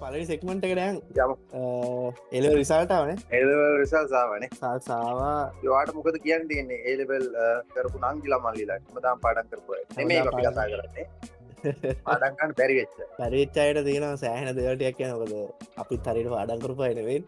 පළවෙනි සෙග්මන්ට් එකට යන්. යමු. ඒ ලෙවල් රිසල්ට් ආවනේ. ඒ ලෙවල් රිසල්ට්ස් ආවනේ. රිසල්ට්ස් ආවා. ඔයාට මොකද කියන්න තියෙන්නේ ඒ ලෙවල් කරපු නංගිලා මල්ලිලා හැමදාම පාඩම් කරපු අය නෙමෙයි අපි කතා කරන්නේ. පාඩම් කරන්න බැරි වෙච්ච. බැරි වෙච්ච අයට තියෙනවා සෑහෙන දේවල් ටිකක් කියන්න. මොකද අපිත් හරියට පාඩම් කරපු අය නෙවෙයි.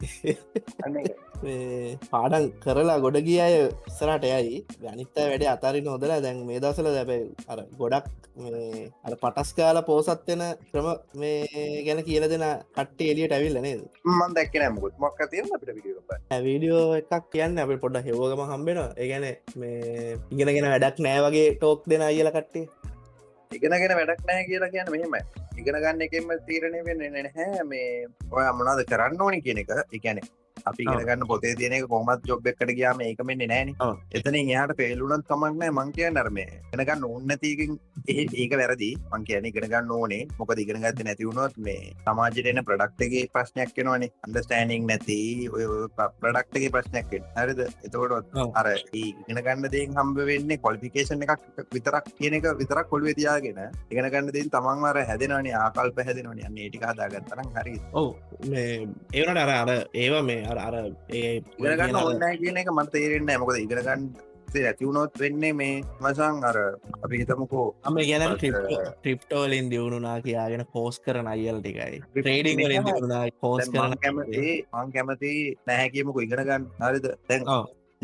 අන්න ඒක. මේ පාඩම් කරලා ගොඩ ගිය අය ඉස්සරහට යයි. අනිත් අය වැඩේ අතාරින්න හොදලා. දැන් මේ දවස්වල හැබැයි අර ගොඩක් මේ අර පටස් ගාලා පෝසත් වෙන ක්‍රම මේ ගැන කියලා දෙන කට්ටිය එළියට ඇවිල්ලා නේද? මං දැක්කේ නෑ මොකද. මොකක් හරි තියෙනවද අපිට වීඩියෝ එකක් බලන්න? නෑ, වීඩියෝ එකක් කියන්නේ අපිට පොඩ්ඩක් හෙව්ව ගමන් හම්බ වෙනවා. ඒ කියන්නේ මේ ඉගෙනගෙන වැඩක් නෑ වගේ ටෝක් දෙන අයියලා කට්ටිය. ඉගෙනගෙන වැඩක් නෑ කියලා කියන්නේ මෙහෙමයි. ඉගෙන ගන්න එකෙන්ම තීරණය වෙන්නේ නැහැ මේ ඔයා මොනවද කරන්න ඕනේ කියන එක. ඒ කියන්නේ අපි ඉගෙන ගන්න පොතේ තියෙන එක කොහොමත් ජොබ් එකකට ගියාම ඒක වෙන්නේ නෑනේ. එතනින් එහාට ෆේල් වුණත් කමක් නෑ. මං කියන්නේ අර මේ ඉගෙන ගන්න ඕනේ නැති එකෙන් ඒක වැරදි. මං කියන්නේ ඉගෙන ගන්න ඕනේ. මොකද ඉගෙන ගත්තේ නැති වුණොත් මේ සමාජයට එන ප්‍රොඩක්ට් එකේ ප්‍රශ්නයක් එනවනේ. අන්ඩර්ස්ටෑන්ඩින් නැති ඔය ප්‍රොඩක්ට් එකේ ප්‍රශ්නයක් එනවා. හරිද? එතකොට අර ඒ ඉගෙන ගන්න දේෙන් හම්බ වෙන්නේ ක්වොලිෆිකේෂන් එකක් විතරක් කියන එක විතරක් ඔළුවේ තියාගෙන ඉගෙන ගන්න දේෙන් තමන්ව අර හැදෙනවනේ, ආකල්ප හැදෙනවනේ. අන්න ඒ ටික හදාගත්තා නම් හරි. ඔව් මේ ඒ වුණාට අර අර ඒවා මේ අර අර ඒ ඉගෙන ගන්න ඕනේ නැහැ කියන එක මට තේරෙන්නේ නැහැ. මොකද ඉගෙන ගන්න නැති වුණොත් වෙන්නේ මේ මචං අර අපි හිතමුකෝ මම කියන්නේ අර ක්‍රිප්ටෝ වලින් දියුණුනා කියාගෙන කෝස් කරන අයියලා ටිකයි. ට්‍රේඩින් වලින් දියුණුනා කෝස් කරන මං කැමති නැහැ කියමුකෝ ඉගෙන ගන්න. හරිද? දැන්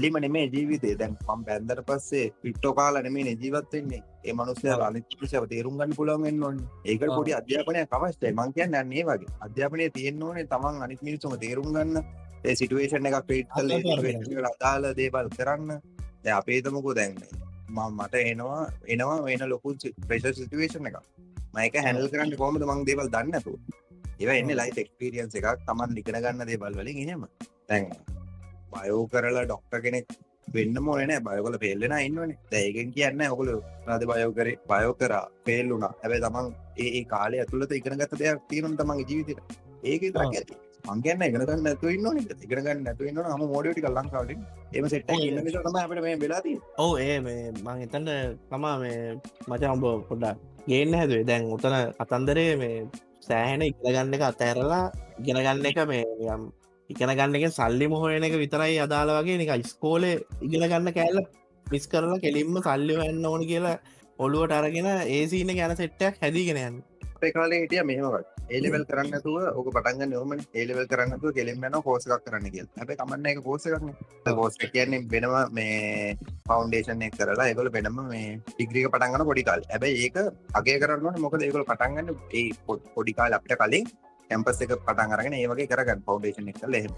ලිම නෙමෙයි ජීවිතේ. දැන් මං බැන්දට පස්සේ ක්‍රිප්ටෝ කාලා නෙමෙයිනේ ජීවත් වෙන්නේ. ඒ මනුස්සයා අනිත් මනුස්සයව තේරුම් ගන්න පුළුවන් වෙන්න ඕනේ. ඒකට පොඩි අධ්‍යාපනයක් අවශ්‍යයි. මං කියන්නේ අන්න ඒ වගේ. අධ්‍යාපනය තියෙන්න ඕනේ තමන් අනිත් මිනිස්සුන්ව තේරුම් ගන්න. ඒ සිටුේෂන් එකක් ක්‍රියේට් කරලා ඒ සිටුේෂන් එකට අදාළ දේවල් කරන්න. දැන් අපි හිතමුකෝ දැන් මේ මම මට එනවා වෙන ලොකු ප්‍රෙෂර් සිටුේෂන් එකක්. මම ඒක හැන්ඩල් කරන්නේ කොහොමද මං දේවල් දන්නේ නැතුව. ඒවා එන්නේ ලයිෆ් එක්ස්පීරියන්ස් එකක්. තමන් ඉගෙන ගන්න දේවල් වලින් එහෙම. දැන් බයෝ කරලා ඩොක්ටර් කෙනෙක් වෙන්නම ඕනේ නෑ. බයෝ කරලා ෆේල් වෙනා ඉන්නවනේ. දැන් ඒකෙන් කියන්නේ නෑ ඔයගොල්ලෝ මොනවද බයෝ කරේ? බයෝ කරා ෆේල් වුණා. හැබැයි තමන් ඒ කාලය ඇතුළත ඉගෙන ගත්ත දෙයක් තියෙනවනේ තමන්ගේ ජීවිතේට. ඒක විතරක් ඇති. මං කියන්නේ ඉගෙන ගන්න නැතුව ඉන්න ඕනේ කියලා. ඉගෙන ගන්න නැතුව ඉන්න ඕන හැම මොඩියෝ ටිකක් ලංකාවට එන්නේ. එහෙම සෙට් එකක් ඉන්න නිසා තමයි අපිට මේ වෙලා තියෙන්නේ. ඔව් ඒ මේ මං හිතන්නේ තමා මේ මචං උඹ පොඩ්ඩක් ගේන්න හැදුවේ. දැන් උතන කතන්දරේ මේ සෑහෙන ඉගෙන ගන්න එක අතහැරලා ඉගෙන ගන්න එක මේ නිකන් ඉගෙන ගන්න එකෙන් සල්ලිම හොයන එක විතරයි අදාළ වගේ නිකන් ඉස්කෝලේ ඉගෙන ගන්න කෑල්ල මිස් කරලා කෙලින්ම සල්ලි හොයන්න ඕන කියලා ඔළුවට අරගෙන ඒ සීන් එක යන සෙට් එකක් හැදීගෙන යන්නේ. අපේ කාලේ හිටියා මෙහෙම වගේ. ඒ ලෙවල් කරන්න නැතුව ඕක පටන් ගන්න ඕමනේ. ඒ ලෙවල් කරන්න නැතුව කෙලින්ම යනවා කෝස් එකක් කරන්න කියලා. හැබැයි කමන්නේ ඒක කෝස් එකක් නේ. ඒ කෝස් එක කියන්නේ වෙනම මේ ෆවුන්ඩේෂන් එක කරලා ඒගොල්ලෝ වෙනම මේ ඩිග්‍රී එක පටන් ගන්න පොඩි කාලේ. හැබැයි ඒක අගය කරන්න ඕනේ. මොකද ඒගොල්ලෝ පටන් ගන්න ඒ පොඩි කාලේ අපිට කලින් කැම්පස් එක පටන් අරගෙන ඒ වගේ කරගන්න ෆවුන්ඩේෂන් එක කරලා එහෙම.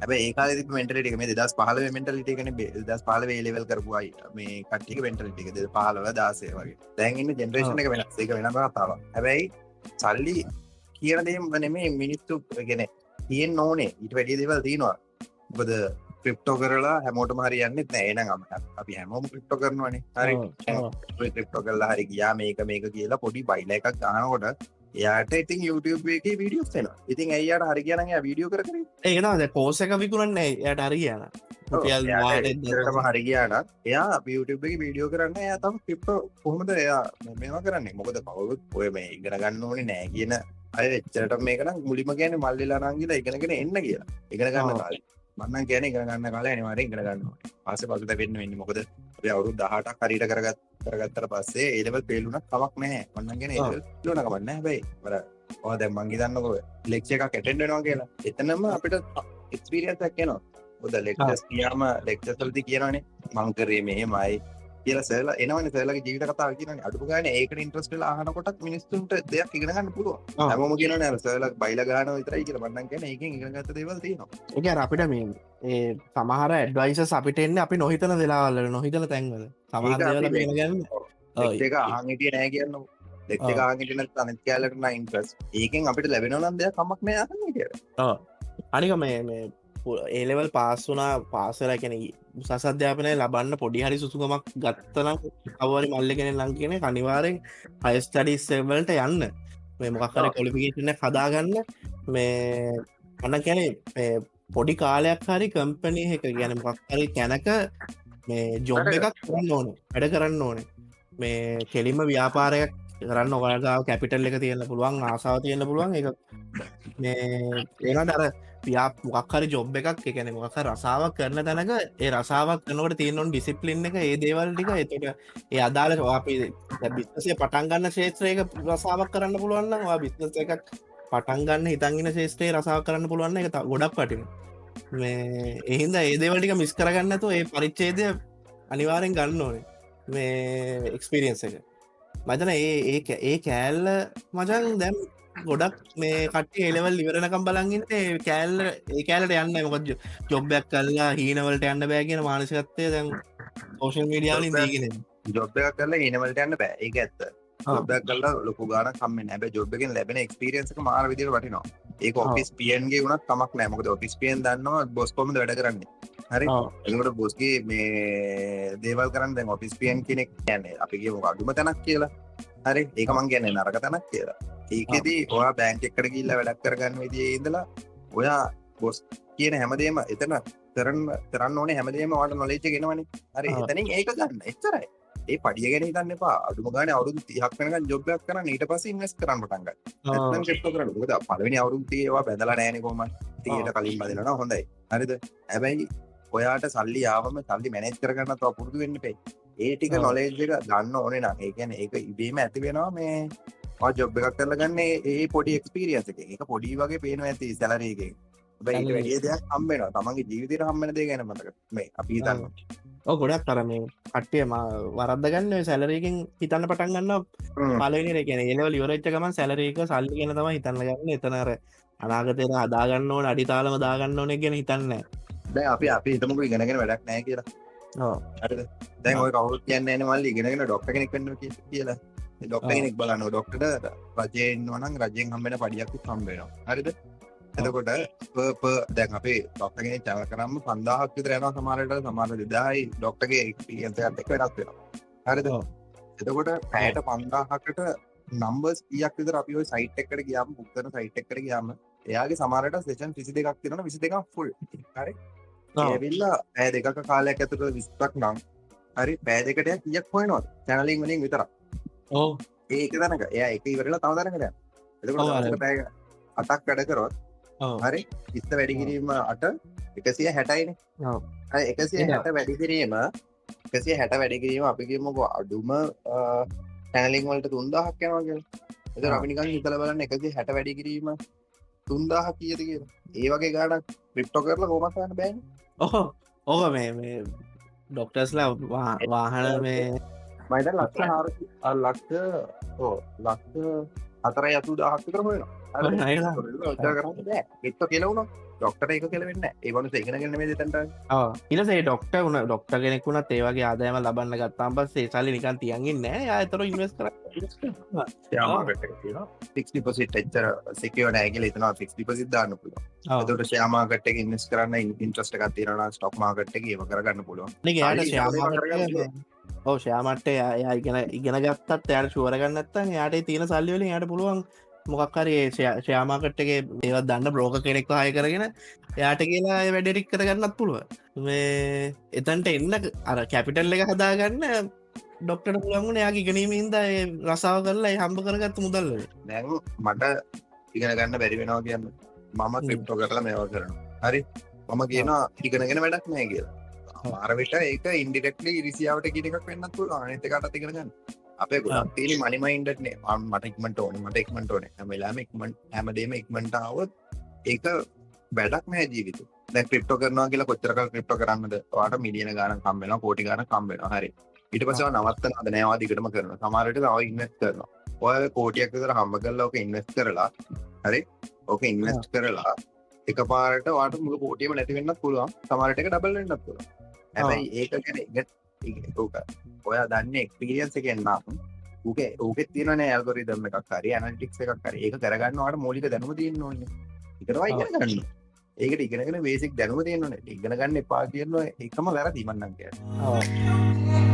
හැබැයි ඒ කාලේ තිබ්බ මෙන්ටැලිටි එක මේ 2015 මෙන්ටැලිටි එකනේ. 2015 ඒ ලෙවල් කරපු අය මේ කට්ටියගේ මෙන්ටැලිටි එක 2015 16 වගේ. දැන් ඉන්න ජෙනරේෂන් එක වෙනස්. ඒක වෙනම කතාවක්. හැබැයි සල්ලි කියන දේම නෙමෙයි මිනිස්සු කියන්නේ තියෙන්න ඕනේ. ඊට වැඩිය දේවල් තියෙනවා. මොකද ක්‍රිප්ටෝ කරලා හැමෝටම හරි යන්නෙත් නෑ. එහෙනම් අපි හැමෝම ක්‍රිප්ටෝ කරනවනේ. හරි. ඔය ක්‍රිප්ටෝ කරලා හරි ගියා මේක මේක කියලා පොඩි බයිලා එකක් ගහනකොට එයාට ඉතින් YouTube එකේ වීඩියෝස් එනවා. ඉතින් ඇයි එයාට හරි ගියා නම් එයා වීඩියෝ කර කර ඉන්නේ? ඒක තමයි දැන් කෝස් එක විකුණන්නේ එයාට හරි ගියා නම්. රුපියල් එයාට 10 ඇත්තටම හරි ගියා නම් එයා YouTube එකේ වීඩියෝ කරන්න එයා තම ක්‍රිප්ටෝ කොහොමද එයා මේවා කරන්නේ? මොකද කවුරුත් ඔය මේ ඉගෙන ගන්න ඕනේ නෑ කියන අය එච්චරට මේක නම් මුලින්ම කියන්නේ මල්ලිලා නංගිලා ඉගෙනගෙන එන්න කියලා. ඉගෙන ගන්න කාලේ. මං නම් කියන්නේ ඉගෙන ගන්න කාලේ අනිවාර්යෙන් ඉගෙන ගන්න ඕනේ. පස්සේ පසුතැවෙන්න වෙන්නේ. මොකද අපි අවුරුදු 18ක් හරියට කරගත්තට පස්සේ ඒ ලෙවල් ෆේල් වුණත් කමක් නැහැ. මං නම් කියන්නේ ඒ ලෙවල් ෆේල් වුණා කමක් නැහැ. හැබැයි අර ඔයා දැන් මං හිතන්නකෝ ලෙක්චර් එකක් ඇටෙන්ඩ් වෙනවා කියලා. එතනම අපිට එක්ස්පීරියන්ස් එකක් එනවා. මොකද ලෙක්චර්ස් ගියාම ලෙක්චර්ස් වලදී කියනවනේ මං කරේ මෙහෙමයි කියලා සර්ලා එනවනේ. සර්ලාගේ ජීවිත කතාව කියනවනේ. අඩුම ගානේ ඒකට ඉන්ට්‍රස්ට් වෙලා අහනකොටත් මිනිස්සුන්ට දෙයක් ඉගෙන ගන්න පුළුවන්. හැමෝම කියනවනේ අර සර්ලා බයිලා ගහනවා විතරයි කියලා. මං නම් කියන්නේ ඒකෙන් ඉගෙන ගත්ත දේවල් තියෙනවා. ඒ කියන්නේ අපිට මේ ඒ සමහර ඇඩ්වයිසස් අපිට එන්නේ අපි නොහිතන වෙලාවල් වල, නොහිතන තැන්වල. සමහර ඒක දේවල් අපි අපි ඉගෙන ගන්න. ලෙක්චර් එක අහන් හිටියේ නෑ කියන්නකෝ. ලෙක්චර් එක අහන් හිටියේ නැත්නම් අනිත් කෑල්ලට නම් ඉන්ට්‍රස්ට්. ඒකෙන් අපිට ලැබෙනවා නම් දෙයක් කමක් නෑ අහන්න කියලා. අනික මේ ඒ ලෙවල් පාස් වුණා, පාස් වෙලා කියන්නේ උසස් අධ්‍යාපනය ලබන්න පොඩි හරි සුසුකමක් ගත්තනම් කවුරු හරි මල්ලි කෙනෙක් ලං කෙනෙක් අනිවාර්යෙන් හයර් ස්ටඩීස් වලට යන්න. මේ මොකක් හරි ක්වොලිෆිකේෂන් එකක් හදාගන්න. මේ අන්න කියන්නේ මේ පොඩි කාලයක් හරි කම්පැනි එක කියන්නේ මොකක් හරි තැනක මේ ජොබ් වැඩ එකක් කරන්න ඕනේ, වැඩ කරන්න ඕනේ. මේ කෙලින්ම ව්‍යාපාරයක් කරන්න ඔයාලා ගාව කැපිටල් එක තියෙන්න පුළුවන්, ආසාව තියෙන්න පුළුවන්. ඒක මේ ඒනට අර මොකක් හරි ජොබ් එකක්, ඒ කියන්නේ මොකක් හරි රසාවක් කරන තැනක ඒ රසාවක් කරනකොට තියෙන ඕන ඩිසිප්ලින් එක, ඒ දේවල් ටික. එතකොට ඒ අදාළ අපි දැන් බිස්නස් එක පටන් ගන්න ක්ෂේත්‍රයක රසාවක් කරන්න පුළුවන් නම්, ඔයා බිස්නස් එකක් පටන් ගන්න හිතන් ඉන්න ක්ෂේත්‍රයේ රසාවක් කරන්න පුළුවන් නම් ඒක ගොඩක් වටිනවා. මේ ඒ හින්දා ඒ දේවල් ටික මිස් කරගන්න නැතුව ඒ පරිච්ඡේදය අනිවාර්යෙන් ගන්න ඕනේ මේ එක්ස්පීරියන්ස් එක. මම හිතන්නේ ඒ ඒ ඒ කෑල්ල මචං දැන් ගොඩක් මේ කට්ටිය ඒ ලෙවල් ඉවර වෙනකම් බලන් ඉන්නේ ඒ කෑල්ල, ඒ කෑල්ලට යන්නේ නැහැ. මොකද ජොබ් එකක් කරලා හීන වලට යන්න බෑ කියන මානසිකත්වය දැන් සෝෂල් මීඩියා වලින් දීගෙන එන්නේ. ජොබ් එකක් කරලා හීන වලට යන්න බෑ. ඒක ඇත්ත. ජොබ් එකක් කරලා ලොකු ගාණක් හම්බෙන්නේ නැහැ. හැබැයි ජොබ් එකෙන් ලැබෙන එක්ස්පීරියන්ස් එක මාර විදියට වටිනවා. ඒක ඔෆිස් පියන් ගේ වුණත් කමක් නැහැ. මොකද ඔෆිස් පියන් දන්නවා බොස් කොහොමද වැඩ කරන්නේ. හරි. එතකොට බොස්ගේ මේ දේවල් කරන්න දැන් ඔෆිස් පියන් කෙනෙක් කියන්නේ අපි කියමු අඩුම තැනක් කියලා. හරි. ඒක මං කියන්නේ නරක තැනක් කියලා. ඒකෙදි ඔයා බැංක් එකට ගිහිල්ලා වැඩක් කරගන්න විදිහේ ඉඳලා ඔයා බොස් කියන හැමදේම එතන කරන්න ඕනේ හැමදේම ඔයාට නොලෙජ් එක එනවනේ. හරි. එතනින් ඒක ගන්න. එච්චරයි. ඒ පඩිය ගැන හිතන්න එපා. අඩුම ගානේ අවුරුදු 30ක් වෙනකන් ජොබ් එකක් කරන්න, ඊට පස්සේ ඉන්වෙස්ට් කරන්න පටන් ගන්න. නැත්නම් ක්‍රිප්ටෝ කරන්න. මොකද පළවෙනි අවුරුදු 30 ඒවා බැඳලා නෑනේ කොහොමද. 30ට කලින් බැඳලා නම් හොඳයි. හරිද? හැබැයි ඔයාට සල්ලි ආවම සල්ලි මැනේජ් කරගන්නත් ඔයා පුරුදු වෙන්න එපා. ඒ ටික නොලෙජ් එක ගන්න ඕනේ නම්, ඒ කියන්නේ ඒක ඉබේම ඇති වෙනවා මේ ඔයා ජොබ් එකක් කරලා ගන්න ඒ පොඩි එක්ස්පීරියන්ස් එකෙන්. ඒක පොඩි වගේ පේනවා ඇති සැලරි එකෙන්. හැබැයි ඊට වැඩිය දෙයක් හම්බ වෙනවා. තමන්ගේ ජීවිතේට හම්බ වෙන දේ ගැන මතක මේ අපි හිතන්නේ. ඔව්, ගොඩක් අර මේ කට්ටිය වරද්ද ගන්න ඔය සැලරි එකෙන් හිතන්න පටන් ගන්නවා. පළවෙනි එක කියන්නේ ඒ ලෙවල් ඉවර වෙච්ච ගමන් සැලරි එක සල්ලි ගැන තමයි හිතන්න ගන්න. එතන අර අනාගතේට හදා ගන්න ඕන අඩිතාලම දා ගන්න ඕනේ ගැන හිතන්නේ නැහැ. දැන් අපි හිතමුකෝ ඉගෙනගෙන වැඩක් නැහැ කියලා. ඔව්. හරිද? දැන් ඔය කවුරුත් කියන්නේ නැහැ නේ මල්ලි ඉගෙනගෙන ඩොක්ටර් කෙනෙක් වෙන්න කියලා. ඒ ඩොක්ටර් කෙනෙක් බලන්න ඔය ඩොක්ටර්ට රජයේ ඉන්නවා නම් රජයෙන් හම්බ වෙන පඩියක්වත් හම්බ වෙනවා. හරිද? එතකොට දැන් අපි ඩොක්ටර් කෙනෙක් චැනල් කරාම 5000ක් විතර යනවා සමහර වෙලාවට, සමහර 2000යි ඩොක්ටර්ගේ එක්ස්පීරියන්ස් එකත් එක්ක වෙනස් වෙනවා. හරිද? එතකොට පැයට 5000කට නම්බර්ස් කීයක් විතර අපි ওই සයිට් එකකට ගියාම, බුක් කරන සයිට් එකකට ගියාම එයාගේ සමහර වෙලාවට සෙෂන් 22ක් තියෙනවා, 22ක් ෆුල්. හරි? ඒ ඇවිල්ලා පැය දෙකක කාලයක් ඇතුළත 20ක් නම් හරි පැය දෙකට එයා කීයක් හොයනවද? චැනලින් වලින් විතරක්. ඔව්. ඒ එක තැනක එයා එක ඉවරලා තව තැනකට යනවා. එතකොට දවසට පැය 8ක් වැඩ කරොත් හරි 20 වැඩි කිරීම 8 160යිනේ. ඔව්. හරි 160 වැඩි කිරීම 160 වැඩි කිරීම අපි කියමුකෝ අඩුම චැනලින් වලට 3000ක් යනවා කියලා. එතකොට අපි නිකන් හිතලා බලන්න 160 වැඩි කිරීම 3000 කීයද කියලා. ඒ වගේ ගාණක් ක්‍රිප්ටෝ කරලා කොහොමද හොයන්න බෑනේ. ඔව්. ඔව් මේ ඩොක්ටර්ස්ලා වාහන මේ මම හිතන්නේ ලක්ෂ ඔව් ලක්ෂ හතරයි අසූදාහක් විතර හොයනවා. හරි, හරි. ඔච්චර කරන්න බෑ. ක්‍රිප්ටෝ කියලා වුණොත් ඩොක්ටර් ඒක කියලා වෙන්නේ නැහැ. ඒ වුණොත් ඉගෙනගෙන නෙමෙයි දෙතනට ආවේ. ඔව්. ඊට පස්සේ ඒ ඩොක්ටර් වුණ ඩොක්ටර් කෙනෙක් වුණත් ඒ වගේ ආදායම ලබන්න ගත්තාන් පස්සේ ඒ සල්ලි නිකන් තියන් ඉන්නේ නැහැ. එයා ඒතර ඉන්වෙස්ට් කරා. ෂෙයා මාකට් එක තියෙනවා. ෆික්ස් ඩිපොසිට් එච්චර සිකියර් නෑ කියලා හිතනවා. ෆික්ස් ඩිපොසිට් දාන්න පුළුවන්. එතකොට ෂෙයා මාකට් එකේ ඉන්වෙස්ට් කරන්න ඉන්ට්‍රස්ට් එකක් තියෙනවා නම් ස්ටොක් මාකට් එකේ ඒව කරගන්න පුළුවන්. නේ එයාට සල්ලි ෂෙයා ඉන්න මාකට් කරගන්න එක පුළුවන්. ඔව් ෂෙයා මාකට් එක එයා ඉගෙන ගත්තත් එයාට ෂුවර් ගන්න නැත්නම් එයාට ඒ තියෙන සල්ලි වලින් එයාට පුළුවන් මොකක් හරි ඒ ෂෙයා මාකට් එකේ ඒවත් දන්න බ්‍රෝකර් කෙනෙක්ව හයර් කරගෙන එයාට කියලා ඒ වැඩේ ටික කරගන්නත් පුළුවන්. මේ එතනට එන්න අර කැපිටල් එක හදාගන්න ඩොක්ටර්ට පුළුවන් වුණේ එයාගේ ඉගෙනීම හින්දා ඒ රසාව කරලා ඒ හම්බ කරගත්ත මුදල් වලින්. දැන් මට ඉගෙන ගන්න බැරි වෙනවා කියන්නේ මම ක්‍රිප්ටෝ කරලා මේවා කරනවා. හරි. මම කියනවා ඉගෙනගෙන වැඩක් නෑ කියලා. සමහර විට ඒක ඉන්ඩිරෙක්ට්ලි ඉරිසියාවට කියන එකක් වෙන්නත් පුළුවන්. අනිත් එකාටත් ඉගෙන ගන්න. අපේ ගොඩක් තියෙන මනි මයින්ඩඩ් නේ. මට ඉක්මනට ඕනේ, මට ඉක්මනට ඕනේ. හැම වෙලාවෙම ඉක්මනට, හැමදේම ඉක්මනට ආවොත් ඒක වැඩක් නෑ ජීවිතේ. දැන් ක්‍රිප්ටෝ කරනවා කියලා කොච්චර කල් ක්‍රිප්ටෝ කරන්නද? ඔයාට මිලියන ගාණක් හම්බ වෙනවා, කෝටි ගාණක් හම්බ වෙනවා. හරි. ඊට පස්සේ ඔයා නවත්තනවද? නෑ, ඔයා දිගටම කරනවා. සමහර විට තව ඉන්වෙස්ට් කරනවා. ඔයා කෝටියක් විතර හම්බ කරලා ඔක ඉන්වෙස්ට් කරලා, හරි? ඔක ඉන්වෙස්ට් කරලා එකපාරට ඔයාට මුළු කෝටියම නැති වෙන්නත් පුළුවන්. සමහර විට ඒක ඩබල් වෙන්නත් පුළුවන්. හැබැයි ඒක ගැන ඕක ඔයා දන්නේ එක්ස්පීරියන්ස් එකෙන් නම් ඕකෙත් තියෙනවනේ ඇල්ගොරිතම් එකක් හරි ඇනලිටික්ස් එකක් හරි. ඒක කරගන්න ඔයාට මූලික දැනුම තියෙන්න ඕනේ. ඒකට ඔයා ඉගෙන ගන්න ඕනේ. ඒකට ඉගෙනගෙන බේසික් දැනුම තියෙන්න ඕනේ. ඉගෙන ගන්න එපා කියන එකම වැරදි මං නම් කියන්නේ.